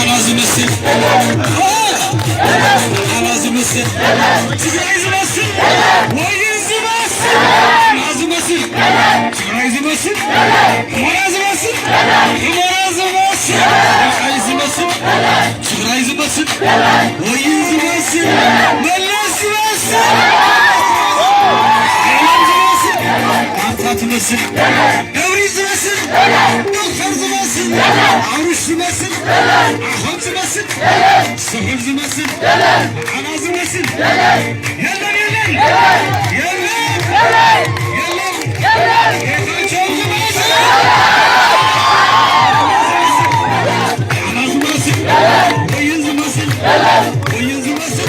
ኣና ዝመስል ኣና ዝመስል ትግራይ ዝመስል ወይን ዝመስል ኣና ዝመስል ትግራይ ዝመስል ሑመራ ዝመስል ሑመራ ዝመስል ትግራይ ዝመስል ትግራይ ዝመስል ወይን ዝመስል መለስ ዝመስል ዓለም ዝመስል ኣንታ ትመስል ነብሪ ዝመስል ዶክተር ዝመስል ኣውርሽ ዝመስል ኣኾም ዝመስል ስሑል ዝመስል ኣና ዝመስል የለን የለን የለን የለን ጌታቸው ዝመስል ኣና ዝመስል ወይን ዝመስል ወይን ዝመስል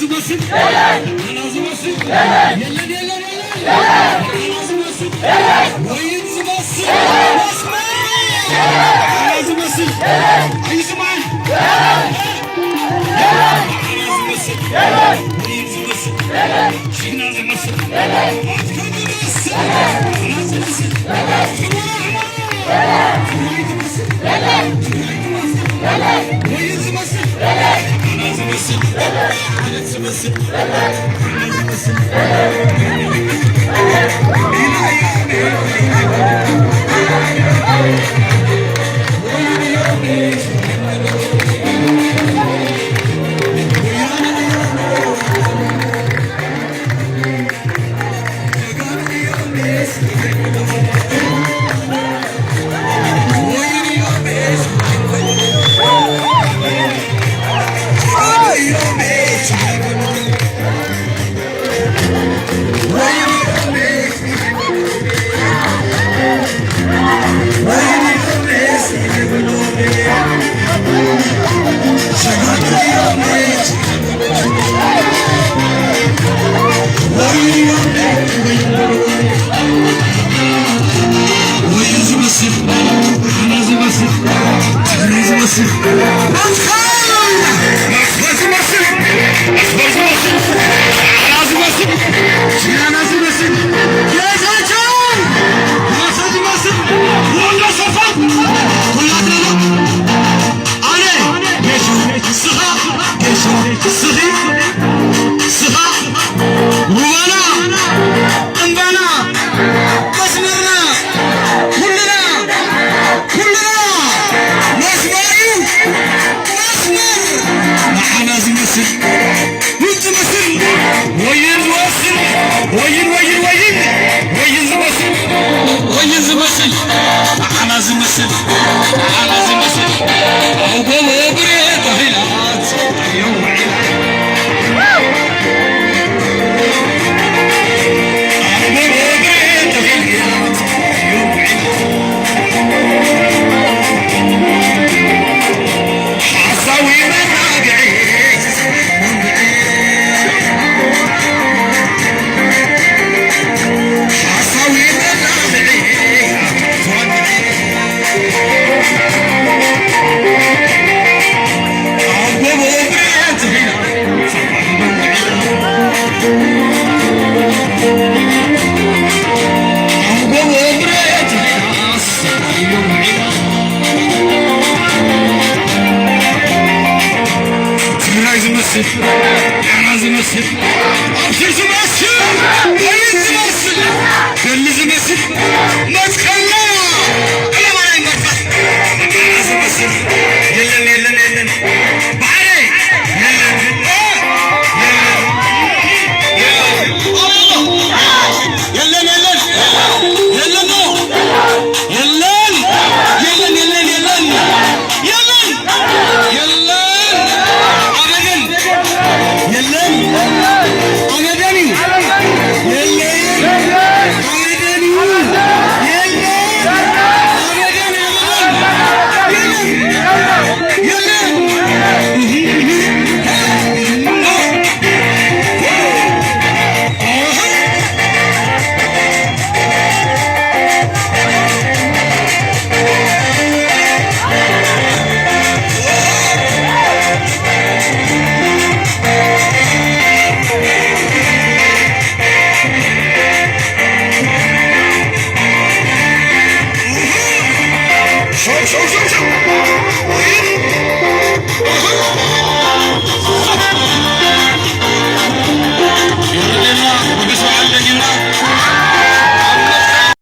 ዝመስል ኣና ዝመስል የለን የለን የለን ኣና ዝመስል ወይን ዝመስል መስመር ኣና ዝመስል ኣይስማዕን ኣና ዝመስል ወይን ዝመስል ጅግና ዝመስል ኣትከም ዝመስል ኣና ዝመስል ሕመራ ሕመራ ትግራይ ዝመስል ትግራይ ዝመስል ወይን ዝመስል ኣና ዝመስል ዝመስል